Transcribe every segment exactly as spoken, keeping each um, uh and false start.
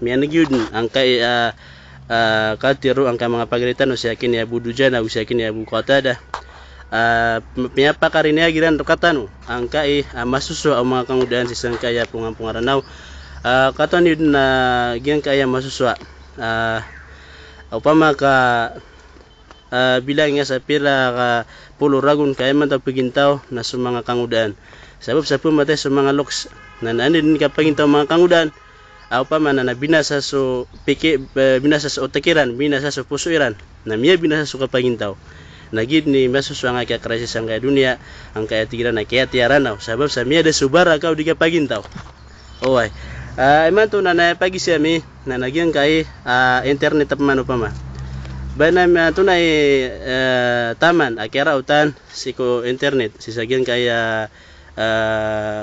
miyaneg iyo den angkai a, a, katharo angkai a manga pagari tano, sii ki Abu Dujana, sii ki Abu Qatada. A, m-, miyapakarinig iran rekatano angkai a masosowa o manga kangodaan sii sangkai a pongaponga Ranaw. A, katawan iyo den a giyangkai a masosowa. A, opama ka a, bilang iyan sa pira ka polo ragon ka imanto a pagintaw na so manga kangodaan. Sabap sa pematay so manga loks. Na, na anda den kapagintaw o manga kangodaan. A, opama na, na binasa so piki-, e, binasa so otek iran, binasa so poso iran. Na miyabinasa so kapagintaw. Na giyoto i masosowa angkai a crisis angkai a doniya, angkai a tig iran a kiyatiyaranaw. Sabap sa miyada so baraka o di kapagintaw. Oway. A, imanto na, na pagizaan ami, na, na giyangkai a, internet a pman opama. Ba na, imantonaa i, e, taman a kiyaraotan sii ko internet, sii sa giyangkai a, e,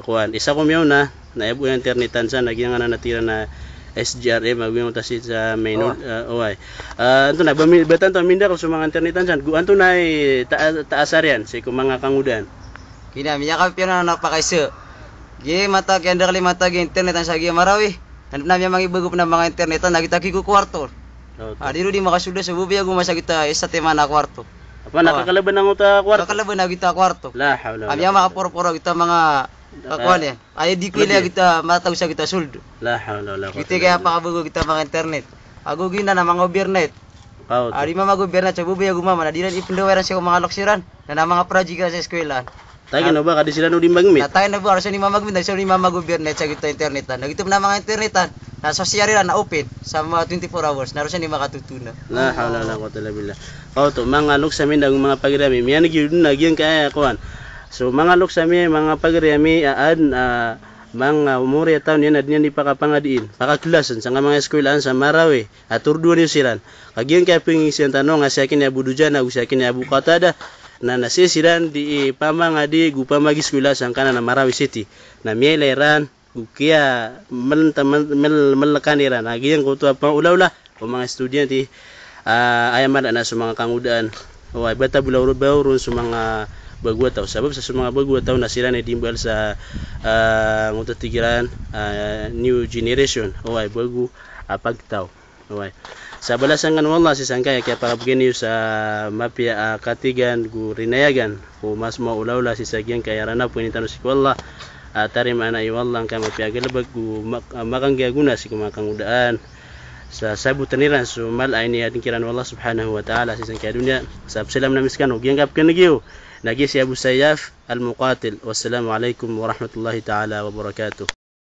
kowan. Isa ko miyaona, na aya bo internetan san, na giyangkanan a tig iran a S G R M, ago giyangkoto sii sa main, o, e, oway. E, antonaa, ba mi-, ba tanto mindakl so manga internetan san, go antonaa i ta-, taasar iyan sii ko manga kangodaan. Kina, miyakapiya na, na pakaisa. Giya mata, kiyandakl i mata, giya internetan sa giya Marawi. Na, na miyamangibagop na manga internetan, na gita kikokowarto. Okay. A, di ron di makasold so babay ago masa gita isa timan a kowarto. Apa, na kakalaban angkoto a kowarto? Kakalaban a gita kowarto. La hawla wala quwwata. A, miyamakaporoporo gita manga Kakuan iyan. Aya di ko ilaya gita mataw sa gita soldo. La hawla wala quwwata illa billah. Gita kaya pakabago gita manga internet. Ago giyanan a manga overnight. Kaw to. Ari mama go overnight sa babay ago mama na di ran ipndaway ran sii ko manga loks iran. Na, na manga project iran sa eskwelaan. Tagan o ba ka di siran o di magmit. Na tagan o ba ka di siran o di magmit, na di siran o di mama go overnight sa gita internetan. Na gita pn a manga internetan. Na so C R iran na open sa manga twenty-four hours. Na roo siran di makatotona. La hawla wala quwwata illa billah. Kaw to, manga loks ami ago manga pagari ami. Miyaneg iyo dn a giyangkaya kowan. So, manga loks ami, manga pagari ami, a, adn a manga mori a taw niyan a dn iyan di pakapangadiin, pakaklasn sangkai a manga eskwelaan sa Marawi a tordoan iyo siran. Ka giyangkaya pngiisan tano nga si akin i Abu Dujana ago si akin i Abu Qatada, na, na sii siran di, eh, pamangadi ago pamagieskwela sangkanan a Marawi City. Na miyailay ran, go kiya mel-, mel-, mel-, melekan iran a giyangkoto a pangolaola o manga estudyante, ah, aya maana na so manga kangodaan. Oway, ba ta bolaw ron, ba ron so manga bago a taw. Sabap sa so manga bago a taw na siran i di mbal sa, ah, ngoto tig iran, ah, new generation. Oway, bago a pagtaw. Oway. Sa balasan kano o Allah sii sangkaya kiyaparabgan iyo sa mapiya a katigan go rinayagan ko mas maolaola sii sa giyangkaya ranap o inintano sii ko Allah. A tarimaan iyo Allah angkaya mapiya a galbk go mak-, a makanggiya gona sii ko manga kangodaan. Sa sabotn iran so mala a iniadn kiran o Allah subhanahu wa ta'ala sii sangkaya doniya. Sa pzalamn ami skano giyangkaya pkhaneg iyo. Na giya si Abu Sayyaf Al-Muqatil. Wassalamu alaikum warahmatullahi ta'ala wabarakatuh.